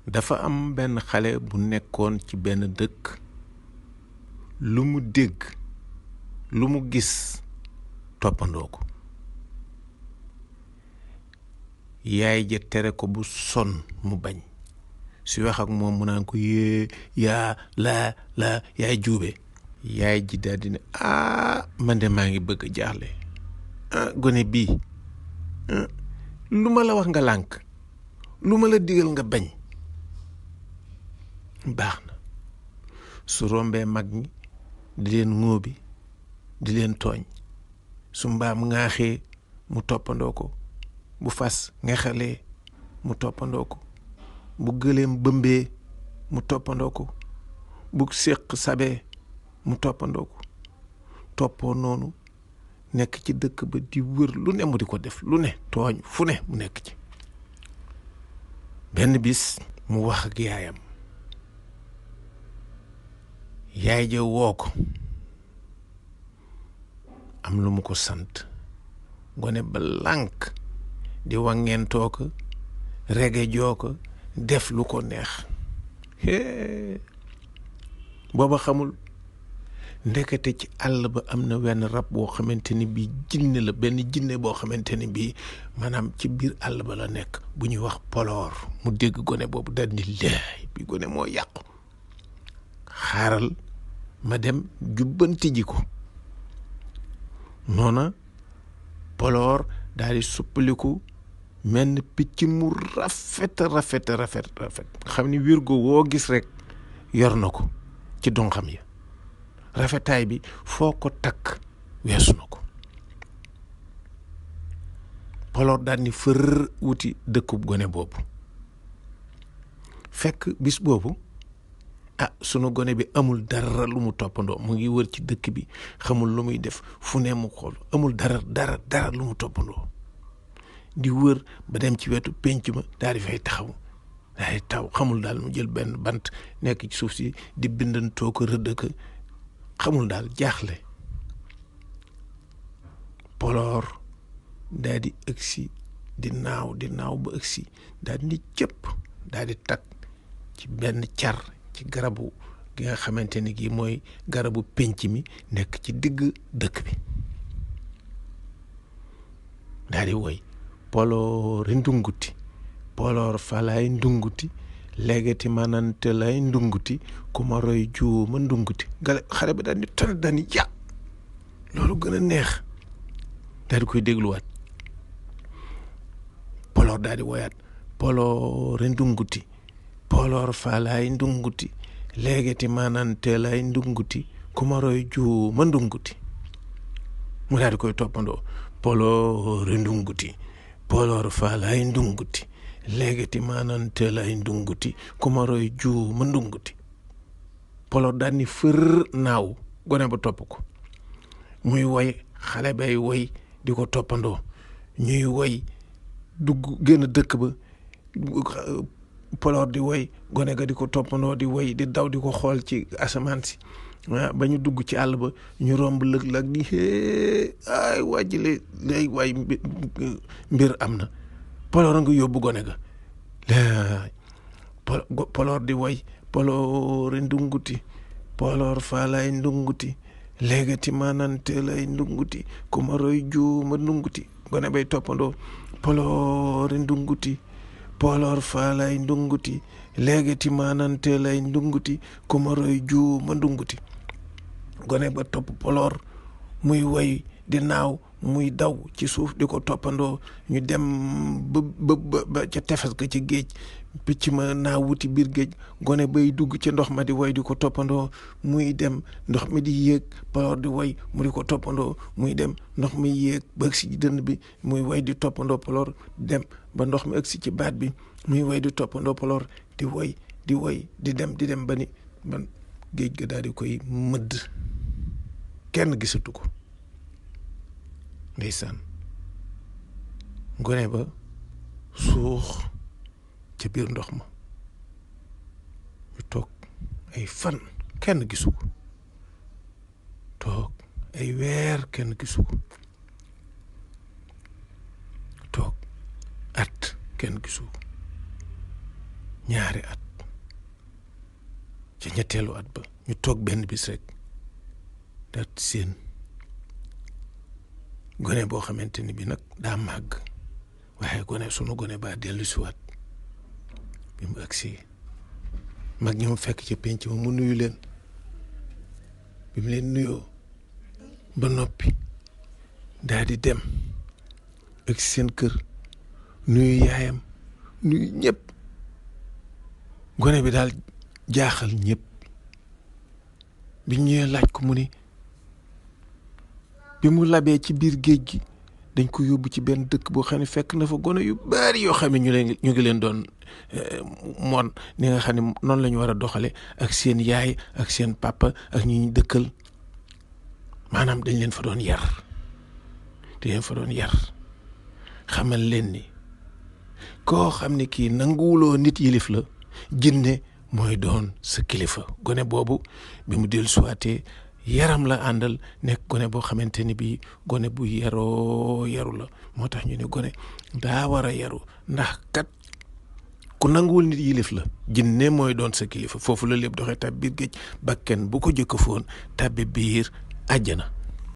dafa am benn xale bu nekkoon ci benn dëkk lu mu dégg lu mu gis toppandoo ko yaay ja tere ko bu sonn mu bañ su wax ak moom mu naan ko yee yaa la yaay juube yaay ji daal di ne man de maa ngi bëgg a jaaxle gone bii lu ma la wax nga lànk lu ma la digal nga bañ baax na su rombee mag ñi di leen ŋóobi di leen tooñ su mbaam ŋaaxee mu toppandoo ko bu fas ngexalee mu toppandoo ko bu gëleem bëmbee mu toppandoo ko bu séq sabee mu toppandoo ko toppoo noonu nekk ci dëkk ba di wër lu ne mu di ko def lu ne tooñ fu ne mu nekk ci benn bis mu wax ak yaayam yaay ja woo ko am lu mu ko sant gone ba lànk di wàngentoo ko rege joo ko def lu ko neex booba xamul ndekete ci àll ba am na wenn rab boo xamante ni bii jinne la benn jinne boo xamante ni bii maanaam ci biir àll ba la nekk bu ñuy wax poloor mu dégg gone boobu daal di laay bi gone moo yàqu xaaral ma dem jubbanti ji ko noona poloor daal di suppaliku menn picc mu rafet xam ni wirgo woo gis rek yor na ko ci donxam ya rafetaay bi foo ko takk weesu na ko poloor daal ni fër wuti dëkkub gone boobu fekk bis boobu sunu gone bi amul dara lu mu toppandoo mu ngi wër ci dëkk bi xamul lu muy def fu ne mu xool amul dara lu mu toppandoo di wër ba dem ci wetu penc ma daal di fay taxaw xamul daal mu jël benn bant nekk ci suuf si di bindantoo ko rëdd ko xamul daal jaaxle poloor daal di ëgsi di naaw ba ëgsi daal di cëpp daal di takk ci benn car ci garabu gi nga xamante ni gi mooy garabu penc mi nekk ci digg dëkk bi daal di woy poloori ndunguti poloor falaay ndunguti léegati manante lay ndunguti ku ma roy juuma ndunguti xale ba daal di tar daal di loolu gën a neex daal di koy dégluwaat poloor daal di woyaat poloori ndunguti poloor falaay ndunguti léegati manante lay ndunguti ku ma roy juuma ndunguti mu daal di koy toppandoo poloori ndunguti poloor falaay ndunguti léegati manante lay ndunguti ku ma roy juuma ndunguti poloor daal ni fër naaw gone ba topp ko muy woy xale bay woy di ko toppandoo ñuy woy dugg génn dëkk ba poloor di woy gone ga di ko toppandoo di woy di daw di ko xool ci asamaan si ba ñu dugg ci àll ba ñu romb lëg-lëg di ay wàjjile lay waay mbir am na poloor a nga yóbbu gone ga poloor di woy poloori ndunguti poloor faalaay ndunguti léegati manante lay ndunguti ku ma roy juuma ndunguti gone bay toppandoo poloori ndunguti poloor faalaay ndunguti léegati manante lay ndunguti ku ma roy juuma ndunguti gone ba topp poloor muy woy di naaw muy daw ci suuf di ko toppandoo ñu dem ba ca tefes ga ci géej picc ma naaw wuti biir géej gone bay dugg ci ndox ma di woy di ko toppandoo muy dem ndox mi di yéeg poloor di woy mu di ko toppandoo muy dem ndox mi yéeg ba agsi ci dënn bi muy woy di toppandoo poloor dem ba ndox mi agsi ci baat bi muy woy di toppandoo poloor di woy di dem ba ni ban géej ga daal di koy mëdd kenn gisatu ko ndeysaan gone ba suux ca biir ndox ma ñu toog ay fan kenn gisu ko toog ay weer kenn gisu ko toog at kenn gisu ko ñaari at ca ñetteelu at ba ñu toog benn bis rek daat seen gone boo xamante ni bi nag daa màgg waaye sunu gone baa dellu siwaat bi mu agsi mag ñi mu fekk ci penc ma mu nuyu leen bi mu leen nuyoo ba noppi daa di dem ak seen kër nuyu yaayam nuyu ñëpp gone bi daal jaaxal ñëpp bi ñëwee laaj ko mu ni bi mu labee ci biir géej gi dañ ko yóbbu ci benn dëkk boo xam ne fekk na fa gone yu bari yoo xam ne ñu ngi leen doon moon ni nga xam ne noonu la ñu war a doxale ak seen yaay ak seen papa ak ñi ñu dëkkal maanaam dañ leen fa doon yar xamal leen ni koo xam ne kii nanguwuloo nit yilif la jinne mooy doon sa kilifa gone boobu bi mu dellu suwaatee yaram la àndal nekk gone boo xamante ni bii gone bu yaru la moo tax ñu ne gone daa war a yaru ndax kat ku nanguwul nit yilif la jinne mooy doon sa kilifa foofu la lépp doxee tab biir géej bakken bu ko jëkk foon tabbi biir àjjana